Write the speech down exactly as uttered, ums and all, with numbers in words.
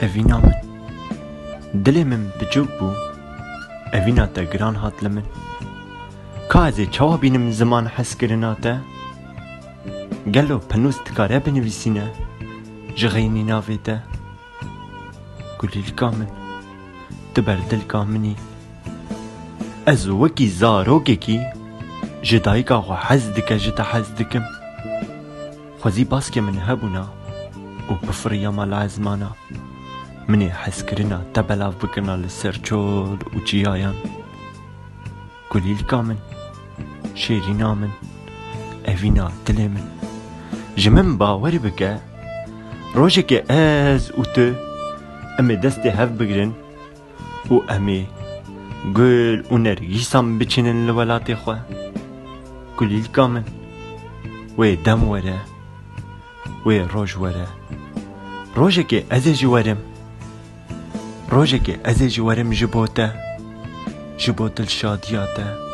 Evîna min. Dilê min biçûk bû. Evîna te giran hat li min. Ka ez ê çawa bînim ziman hezkirina te? Gelo penûs dikare binivîsîne ji xeynî navê te? Kulîlka min, tu berdilka min î. Ez wekî zarokekî ji dayika xwe hez dike, ji te hez dikim. Xwezî baskê min hebûna û bifiriya mala ezmana. Min ê hezkirina te belav bikirina li ser çol û çiyayan. Kulîlka min, şêrîna min, evîna dilê min. Ji min bawer bike, rojekê ez û tu em ê destê hev bigrin û em ê gul û nergîsan biçînin li welatê xwe. Kulîlka min, wê dem were, wê roj were. Rojekê ez ê jî werim. Rojekê ez ê jî werim ji bo te, ji bo dilşadiya te.